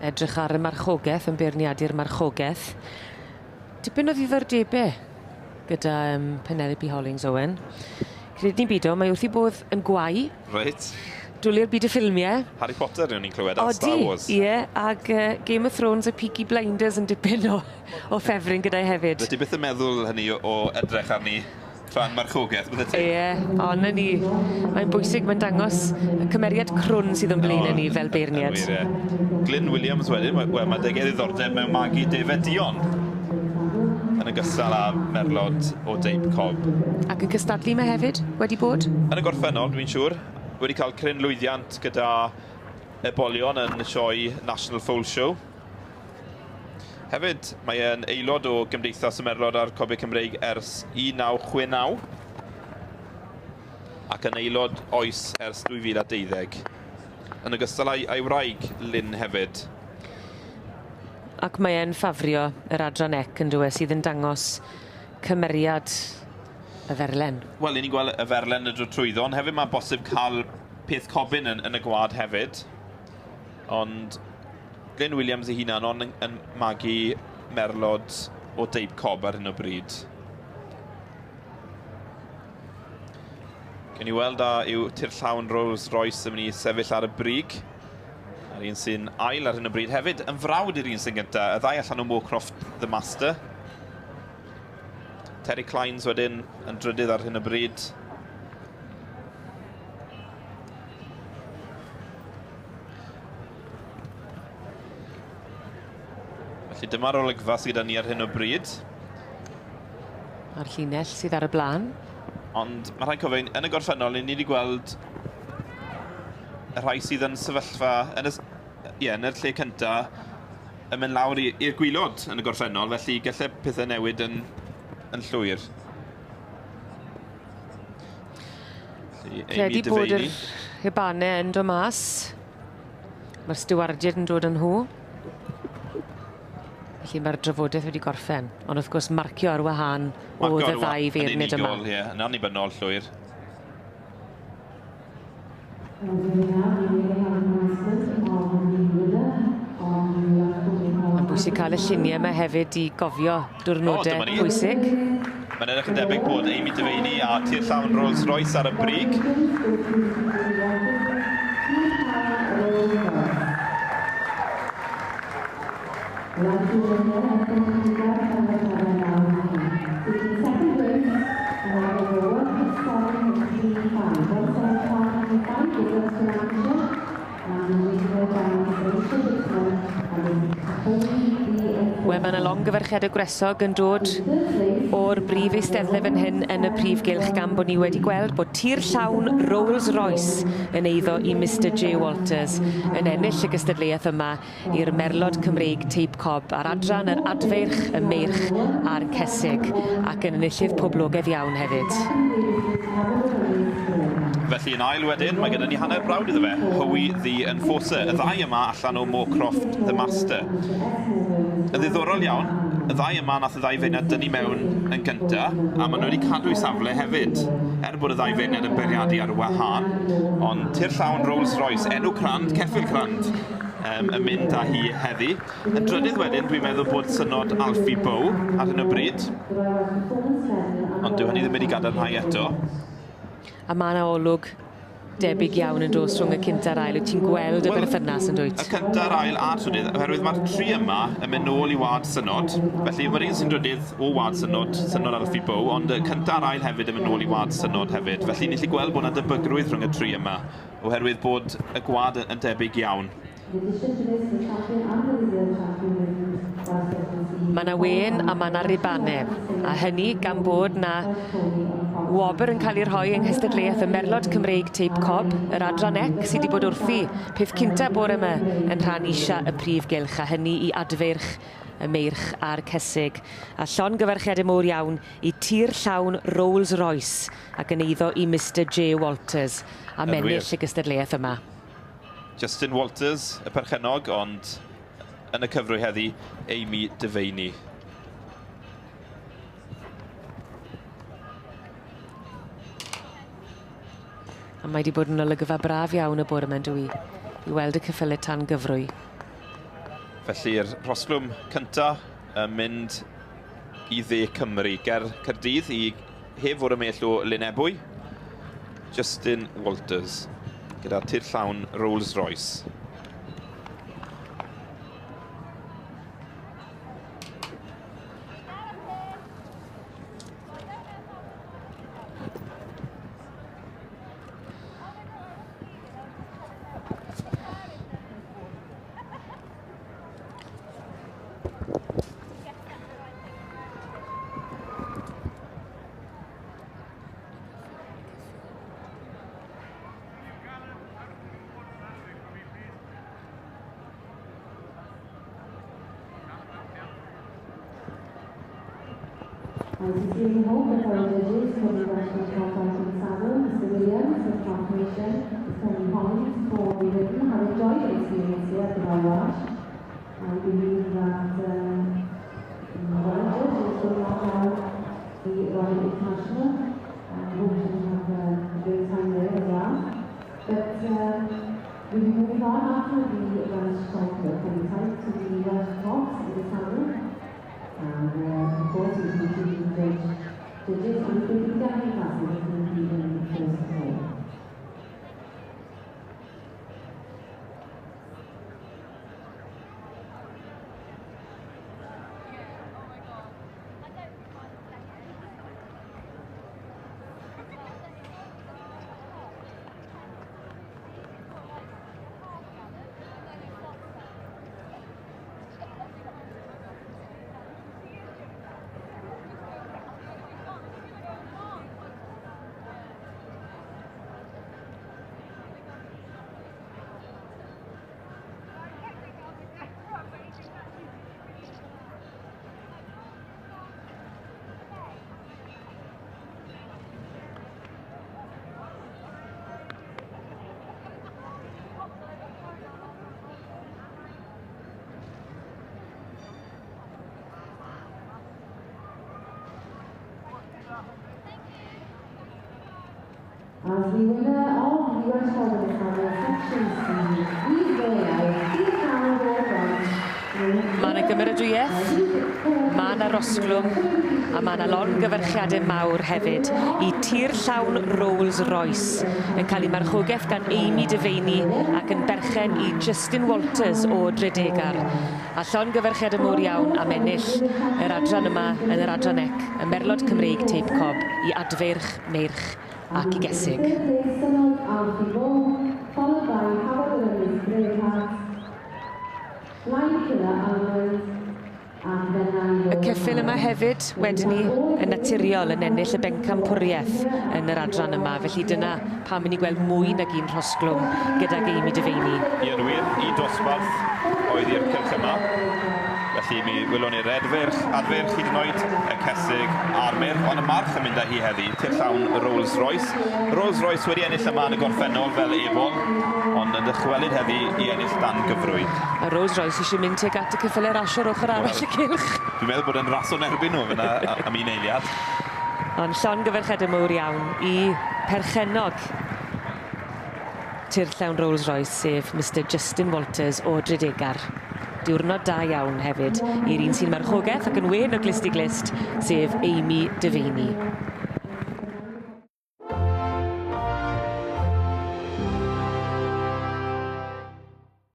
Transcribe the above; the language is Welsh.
edrych ar y marchogaeth, yn beirniadu'r marchogaeth. Tipyn o ddiddordebau gyda um, Penelope Hollings Owen. Credu ni'n bido, mae wrth i bodd yn gwau. Reit. Dwlu'r byd y ffilmiau. Harry Potter o'n i'n clywed a Star Wars. Odi, ie, ag uh, Game of Thrones a Peaky Blinders yn dipyn o, o ffefryn gyda'i hefyd. Bydde ti byth yn meddwl hynny o, o edrych arni tra'n marchogaeth, bydde ti? Ie, ond na ni. Mae'n bwysig, mae'n dangos y cymeriad crwn sydd o'n blaenau ni fel beirniad. Yn wir, ie. Glyn Williams wedyn, wel, mae deg ei ddiddordeb mewn magu defaid duon. Yn ogystal â merlod o deip cob. Ac yn cystadlu mae hefyd, wedi bod? Yn y gorffennol, dwi'n siŵr, wedi cael cryn lwyddiant gyda ebolion yn y sioe National Foal Show. Hefyd, mae e'n aelod o Gymdeithas y Merlod a'r Cobiau Cymreig ers 1969 ac yn aelod oes ers 2012. Yn ogystal â'i, a'i wraig, Lynn, hefyd. Ac mae e'n ffafrio yr adran ec yn dyw e, sydd yn dangos cymeriad y ferlen. Wel, ni'n gweld y ferlen yn dod trwyddo, ond hefyd mae'n bosib cael peth cobyn yn, yn y gwad hefyd. Ond Glyn Williams ei hunan ond yn, yn magu merlod o deip cob ar hyn o bryd. Gewn ni weld a yw tir llawn Rolls Royce yn mynd i sefyll ar y brig. A'r un sy'n ail ar hyn o bryd hefyd yn frawd i'r un sy'n gyntaf. Y ddau allan o Moorcroft The Master. Terry Clines wedyn yn drydydd ar hyn o bryd. Felly dyma'r olygfa sydd gyda ni ar hyn o bryd. A'r llinell sydd ar y blaen. Ond mae rhaid cofio, yn y gorffennol, ni wedi gweld y rhai sydd yn sefyllfa, yn y, ie, yn y lle cyntaf, yn mynd lawr i'r gwylod yn y gorffennol, felly gallai pethau newid yn, yn llwyr. Felly, Amy Credu bod yr Devaney. rhubanau yn dod mas. Mae'r stiwardiaid yn dod â nhw. Felly mae'r drafodaeth wedi gorffen. Ond wrth gwrs, marcio ar wahân oedd y ddau feirniad yma. Yn unigol, ie, yn annibynnol llwyr. Mae'n bwysig cael y lluniau yma hefyd i gofio diwrnodau O, pwysig. Mae'n edrych yn debyg bod Amy Devaney a tir llawn Rolls Royce ar y brig. Wel, mae yna longyfarchiadau gwresog yn dod o'r brif eisteddle fan hyn yn y prif gylch gan bod ni wedi gweld bod tir llawn Rolls Royce yn eiddo i Mister J Walters yn ennill y gystadleuaeth yma i'r merlod Cymreig teip cob ar adran yr adfeirch, y meirch a'r cesig ac yn enillydd poblogaidd iawn hefyd. Felly yn ail wedyn, mae gyda ni hanner brawd iddo fe, Howie the Enforcer, y ddau yma allan o Moorcroft the Master. Yn ddiddorol iawn, y ddau yma nath y ddau feirniad dynnu mewn yn gynta, a maen nhw wedi cadw eu safle hefyd, er bod y ddau feirniad yn beirniadu ar wahân, ond tir llawn Rolls Royce, enw crand, ceffyl crand, um, yn mynd â hi heddi. Yn drydydd wedyn, dwi'n meddwl bod synod Alfie Bow ar hyn o bryd, ond dyw hynny ddim wedi gadarnhau eto. A mae yna olwg debyg iawn yn dos rhwng y cynta a'r ail. Wyt ti'n gweld y Wel, berthynas yn dwyt? Y cynta, yr ail a'r trydydd, oherwydd mae'r tri yma yn mynd nôl i wad synod. Felly mae'r un sy'n drydydd o wad synod, synod Alfie Bow, ond y cynta a'r ail hefyd yn mynd nôl i wad synod hefyd. Felly ni'n gallu gweld bod yna debygrwydd rhwng y tri yma, oherwydd bod y gwad yn debyg iawn. Mae yna wên a mae yna rubanau, a hynny gan bod na wobr yn cael ei rhoi yng nghystadleuaeth y Merlod Cymreig Teip Cob, yr adran ec sydd wedi bod wrthi peth cynta bore yma yn rhan isa y prif gylch, a hynny i adfeirch y meirch a'r cesig. A llongyfarchiadau mowr iawn i tir llawn Rolls Royce ac yn eiddo i Mister J Walters am Yn wir. ennill y gystadleuaeth yma. Justin Walters, y perchennog, ond yn y cyfrwy heddi, Amy Devaney. A mae wedi bod yn olygfa braf iawn y bore yma, dwi, i weld y ceffylau tan gyfrwy. Felly'r rhosglwm cyntaf yn mynd i dde Cymru, ger Caerdydd, i heb fod ymhell o Lynebwy, Justin Walters, gyda tir llawn Rolls Royce. I sincerely hope that our judges for the National Trot Out and Saddle, Mr Williams of Trot Nation, Tony Holmes for the Britain, have enjoyed the experience here at the Royal Welsh. I believe that one judge is going on now, the Royal International, and hope to have a great time there as well. But we'll be moving on after the Welsh Cycle Pony to the Welsh Trots in the saddle. And of course, we'll be choosing judges and we'll be down classes will be in the first row. As the winner of the Welsh Holiday Saddle Section C, he's going out, Steve Mae yna gymeradwyaeth, mae yna rosglwm, a mae yna longyfarchiadau mawr hefyd i tir llawn Rolls Royce yn cael ei marchogaeth gan Amy Devaney ac yn berchen i Justin Walters o Dredegar. A llongyfarchiadau mawr iawn am ennill yr adran yma yn yr adran ec, y Merlod Cymreig Teip Cob i adfeirch, meirch ac i gesig. Followed by Howard Ynys Braveheart, Lion Killer Almond, and then Y ceffyl yma hefyd, wedyn ni, yn naturiol yn ennill y bencampwriaeth yn yr adran yma. Felly dyna pam i ni gweld mwy nag un rhosglwm gydag Amy Devaney. Ie, yn wir, i dosbarth oedd i'r cylch yma. Felly mi wylwn ni'r edfyrch, adfyrch hyd yn oed, y cesig a'r myrch, ond y march yn mynd â hi heddi, tir llawn Rolls Royce. Rolls Royce wedi ennill yma yn y gorffennol fel ebol, ond yn dychwelyd heddi i ennill dan gyfrwy. A Rolls Royce eisiau mynd tuag at y ceffylau rasio'r ochr arall y cylch. Dwi'n meddwl bod yn raso'n erbyn nhw fyna am un eiliad. Ond llongyfarchiadau mawr iawn i perchennog tir llawn Rolls Royce, sef Mr Justin Walters o Dredegar. Diwrnod da iawn hefyd i'r un sy'n marchogaeth ac yn wen o glust i glust, sef Amy Devaney.